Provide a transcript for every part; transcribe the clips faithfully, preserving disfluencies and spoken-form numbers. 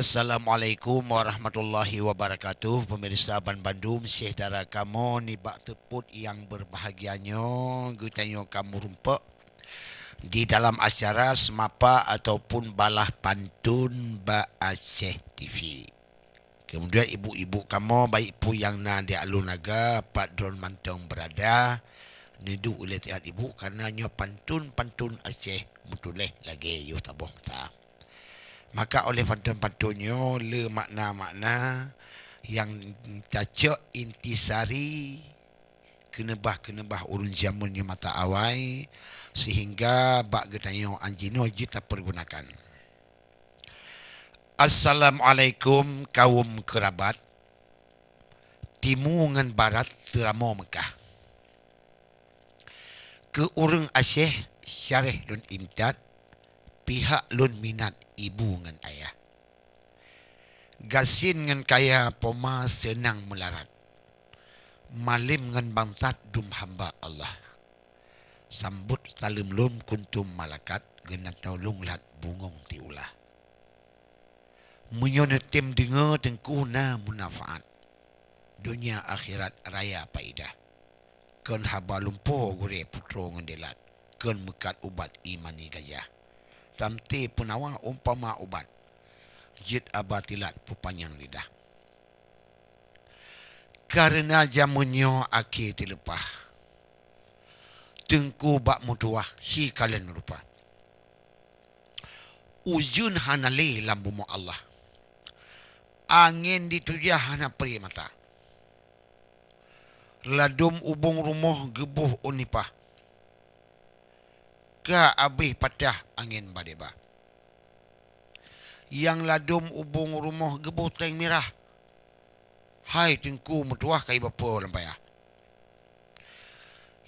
Assalamualaikum warahmatullahi wabarakatuh. Pemirsa ban bandum, syedara kamoe nibak teupot nyang berbahagia nyoe, geutanyoe kamoe rumpok di dalam acara seumapa ataupun balah pantun bak Aceh T V. Kemudian ibu-ibu kamoe, baik peue nyang na di Alue Naga, pat droen mantong beurada, neuduek lé tiat ibu, karena nyoe pantun-pantun Aceh meutuléh lagée yoh taboh mata. Maka oleh pantun-pantun nyoe le makna-makna nyang tacok intisari keuneubah-keuneubah ureuëng jameun nyoe mata awai, sehingga bak geutanyoe anjinoe jeuet tapeurgunakan. Assalamualaikum kaum keurabat, timu ngon barat teuramoe Meukah. Keu ureuëng Aceh syareh lôn intat, pihak lôn minat ibu ngon ayah. Gasien ngon kaya poma seunang meularat. Malem ngon bantat dum hamba Allah. Sambot saleuem lôn kuntom malakat, geunato lôn lat bungong tiulah. Meunyoe neutem deungoe teungku na meunafaat, donya akhirat raya paedah. Kon haba lumpoe gurée putroe ngon dilat, kon meukat ubat ié mani gajah. Tamté peunawa umpama ubat, jeuet aba tilat peupanyang lidah. Kareuna jameun nyoe akhé teuleupah, teungku bak meutuwah sikalon rupa. Ujeuen hana lé lam bumoe Allah, angén di tujah hana pri mata. Ladom ubong rumoh geuboh u nipah, ka abéh patah angén badeba. Nyang ladom ubong rumoh geuboh teng mirah, hai teungku meutuwah ka ibapoe lam payah.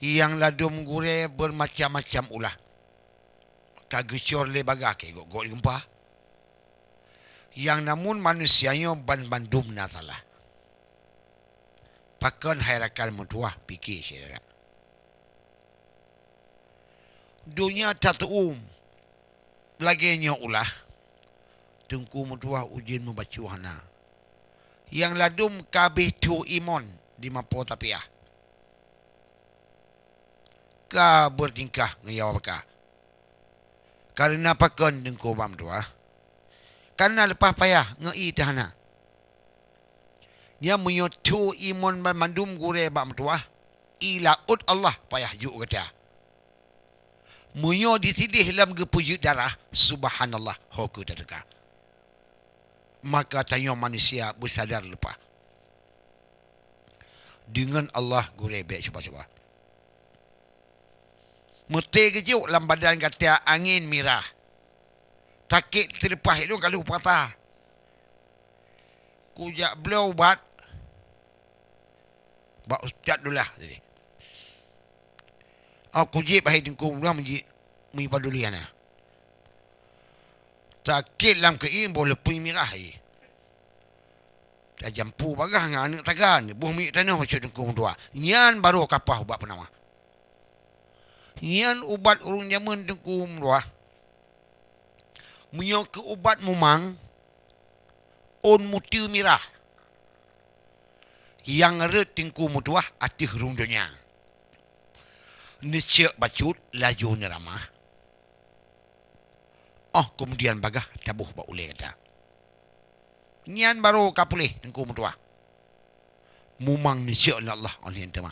Nyang ladom gurée beumacam-macam ulah, ka geucor lé bagah keu gok-gok di geumpa. Nyang namun manusia nyoe ban bandum na salah. Pakon hai rakan meutuwah pike syedara. Donya that uem lagée nyoe ulah, teungku meutuwah ujeuen meubacut hana. Nyang ladom ka abéh tho imon di mapo tapiah, ka beutingkah ngon nyawa baka. Kareuna pakon teungku bak meutuwah? Kareuna leupah payah ngon ié teuhana. Nyan meunyoe tho imon ban mandum gurée bak meutuwah, ié laôt Allah payah jok gata. Meunyoe disideh lam geupeujeuet darah, subhanallah, ho keu tateuka. Maka tanyoe manusia beusadar leupah. Deungon Allah gurée bék cuba-cuba. Meuté geujok lam badan gata angén mirah. Sakét teuleupah ilong ka lheueh patah. Kujak bloe ubat bak Ustaz Dullah tadi. Aku jép hai teungku urang meuji meupaduli hana. Sakét lam keuieng boh leupui mirah ié. Tajampu bagah ngon aneuk taga, boh minyeuk tanoh bacut teungku meutuwah. Nyan barô kapah ubat peunawa. Nyan ubat ureuëng jameun teungku meutuwah. Meunyoe keu ubat mumang, ôn muti mirah. Nyang rhot teungku meutuwah ateueh rhueng donya. Neucok bacut laju neuramah. Oh keumudian bagah taboh bak ulée gata. Nyan barô ka puléh teungku meutuwah. Mumang neucok lé Allah óh lheueh teuma.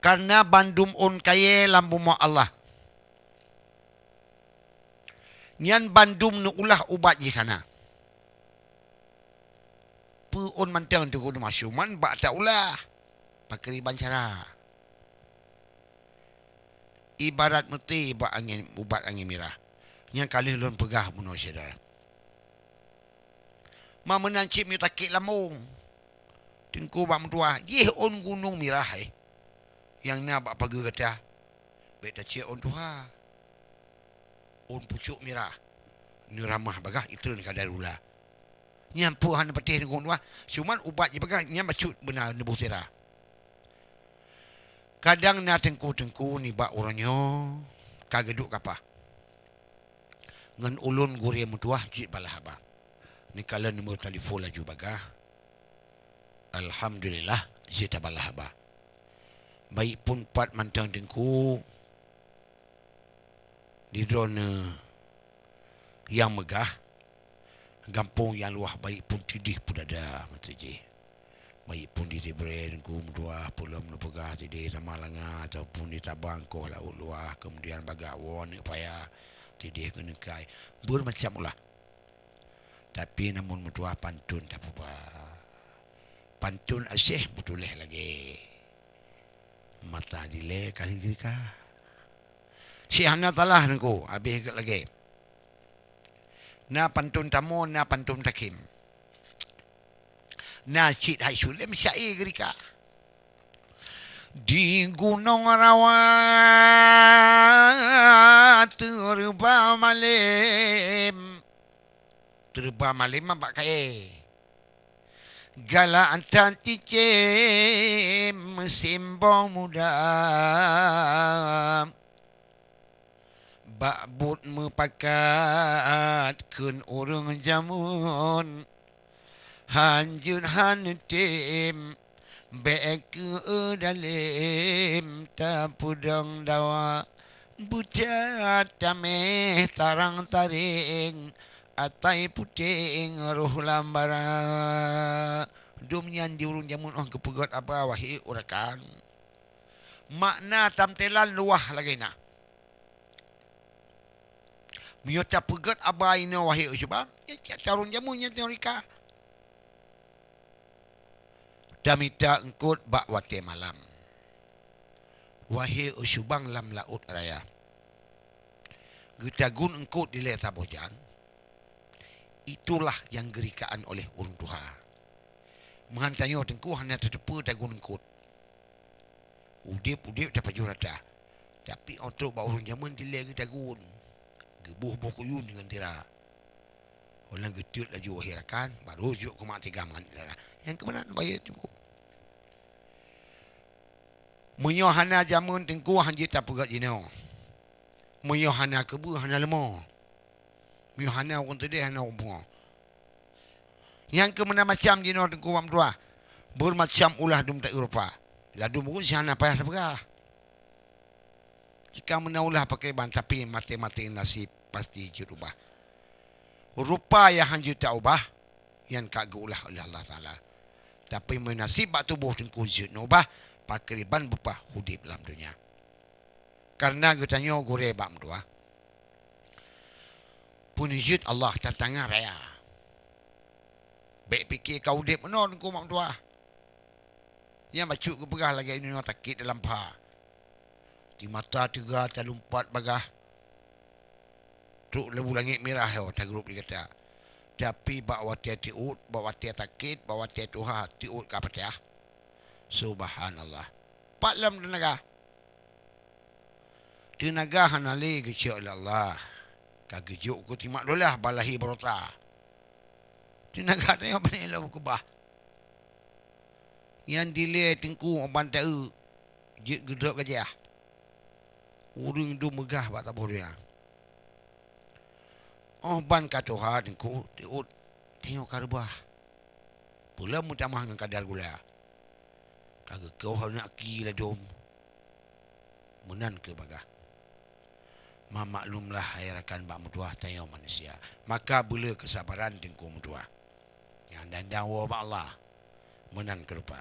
Kareuna bandum ôn kayée lam bumoe Allah. Nyan bandum neuulah ubat jih hana. Peu ôn mantong teungku teuma, cuman bak taulah pakriban cara. Ibarat meuté bak angén, ubat angén mirah. Nyang ka lheueh lôn peugah bunoe syedara. Ma meunan cit meunyoe sakét lambông, teungku bak meutuwah, jih ôn gunong mirah, eh, nyang na bak pageue gata. Bék tacok ôn tuha. Ôn pucok mirah. Neuramah bagah itreun ka darula. Nyan peue hana patéh teungku meutuwah, cuman ubat jih bagah nyan bacut beuna neuboh sira. Kadang na teungku-teungku nibak uroe nyoe ka geuduek kapah. Ngon ulôn gurée meutuwah jeuet balaih haba. Neukalon nomor telepon laju bagah. Alhamdulillah, jeuet tabalah haba. Baik pun pat mantong Teungku, di droeneuh nyang meugah, gampông nyang luwah baik pun tideh peudada meuseujih. Baik pun di Sibreh Teungku meutuah, peulom neupeugah tideh Samalanga ataupun di Sabang koh laôt luwah, keumudian bagah woe neuk paya tideh keuneuk kai, beumacam ulah. Tapi namun meutuah pantôn tapeuba. Pantôn Aceh meutuléh lagée mata dilée kali geurika. Syeh hana salah Teungku, habéh gét lagée. Na pantôn tamong, na pantôn takhém. Na cit hai sulem syaé geurika. Di Gunong Rawa teureuba malem. Teureuba malem bak kayée. Galak that cicém simbong muda. Bak buet meupakat kheun ureuëng jameun, hanjeuet han tem bék keu dalem tapeudong dawa. Beucat taméh tarang-tareng, atai puténg roh lam bara. Dum nyan di ureuëng jameun óh geupeugét haba wahé urakan. Makna tamtailan luwah lagée na. Meunyoe tapeugét haba inoe wahé usubang, nyan cit tarôn jameun nyan teorika. Tamita eungkôt bak watée malam. Wahé usubang lam laôt raya. Geutagun eungkôt dilée saboh jan. Itulah nyang geurikaan oleh ureuëng tuha. Meuhan tanyoe Teungku hana tateupeue tagun eungkôt. Udeb-udeb tapajoh rata. Tapi óh trok bak ureuëng jameun dilée geutagun. Geuboh boh kuyun deungon tira. Óh lheueh geutot laju wahé rakan, baru jok keu mak tiga mangat dara. Nyang keumeunan bahya Teungku. Meunyoe hana jameun Teungku hanjeuet tapeugét jinoe. Meunyoe hana keubeue hana leumo. Meunyoe hana ureuëng teudeh hana ureuëng pungo. Nyang keumeunan macam jinoe Teungku bak meutuah. Beumacam ulah dum ta-eu rupa. Ladum ureuëng si hana payah tapeugah. Jika meunan ulah pakriban, tapi maté-maté naseb pasti jeuet ubah. Rupa nyang hanjeuet taubah, nyan ka geuulah oleh Allah Taala. Tapi meunaseb bak tuboh Teungku jeuet neubah, pakriban beupah udeb lam donya. Kareuna geutanyoe gurée bak meutuah. Peuneuh jeuet Allah tantangan raya. Bék pike ka udeb meunoe Teungku bak meutuah. Nyan bacut geupeugah lagée nyoe takét dalam pha. Di mata teuga talumpat bagah. Trok leubeh langét mirah yo tagrôp di gata. Tapi bak watée tiôt, bak watée takét, bak watée tuha tiôt ka patéh. Subhanallah. Pat lom teunaga. Teunaga hana lé geucok lé Allah. Ka geujok keu timak dolah balahi barota. Teunaga tanyoe pane lom keubah. Nyan dilée Teungku ban ta-eu jeuet geudrop gajah. Ureuëng dum meugah bak taboh donya. Óh ban ka tuha Teungku tiôt tanyoe ka reubah. Peulom meutamah ngon kadar gula. Ka geukoh aneuk ki ladom. Meunan keu bagah. Meumaklumlah hai rakan bak meutuah tanyoe manusia. Maka beule keusabaran Teungku meutuah. Nyang dandang woe bak Allah. Meunan keu rupa.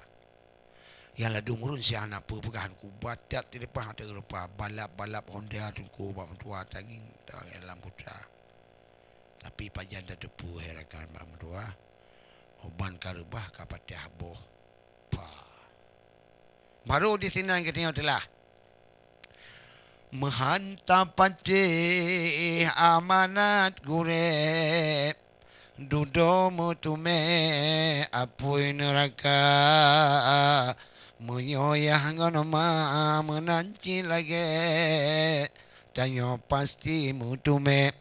Nyang ladum ureuëng si hana peue peugah Teungku batat tileupah ateueh rupa balap-balap Honda Teungku bak meutuah tangieng dalam kuta. Tapi pajan tateupeue hai rakan bak meutuah. Óh ban ka reubah ka patéh boh. Pah. Baru di sinan geutanyoe teulah. Meuhan tapatéh amanat gurée, dudoe meuteumé apui neuraka. Meunyoe yah ngon ma meunan cit lagée, tanyoe pasti meuteumé.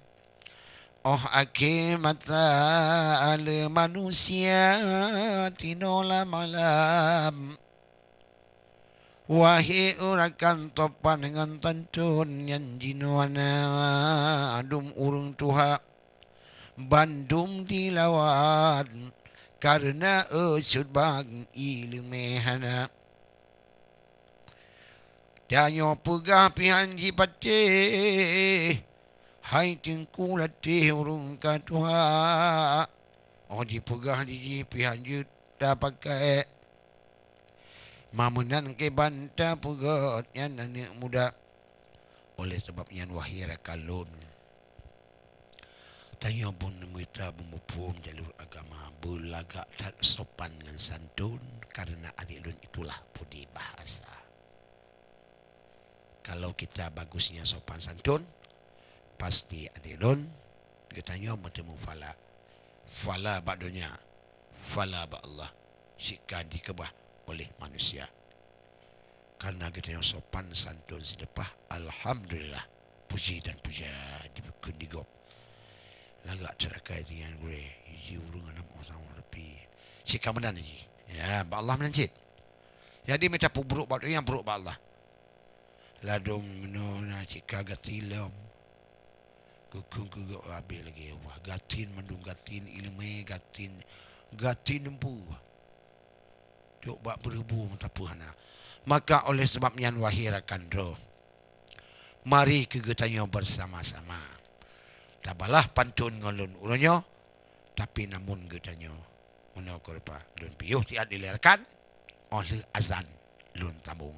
Óh akhé masa lé manusia tinoe lam alam. Wahé urakan topan ngon tantun nyan jinoe na dum ureuëng tuha. bandum dilawan, kareuna usut bang ileumèe hana. Tanyoe peugah pih han jipatéh, hai Teungku Latéh ureueng ka tuha. Oh jipeugah di jih pih han jeuet tapakai. Ma meunan kiban tapeugöt nyan aneuk muda. Oleh sabab nyan, wahai rakan lôn, tanyoe pun mita meumuphom jalur agama beulagak that sopan ngon santun, kareuna aneuk lôn itulah budi bahasa. Kalau kita bagusnya sopan santun, pasti aneuk lôn geutanyoe meuteumu phala. Phala bak donya, phala bak Allah, sikan jikeubah oleh manusia. Karena geutanyoe sopan santun sileupah, alhamdulillah, puji dan puja dibukon di gob. Lagak teurakah tingan gurée, ji ureuëng aneuk sama tapi. Cit ka meunan ji. Ya, bak Allah meunan cit. Jadi mita peubrok bak donya, brok bak Allah. Ladom meunoe na cit ka gati lom. Kukung kugok habéh lagée wah. Gatin mandum gatin ileumé, gatin, gatin empu. Dok bak beureubu meuteupeu hana. Maka oleh sebab nyan, wahai rakan droe, mari keu geutanyoe bersama-sama tabalah pantun ngon lôn uroe nyoe, tapi namun geutanyoe meunoe keu rupa lôn piôh siat dilée rakan, óh lheueh azan lôn sambong.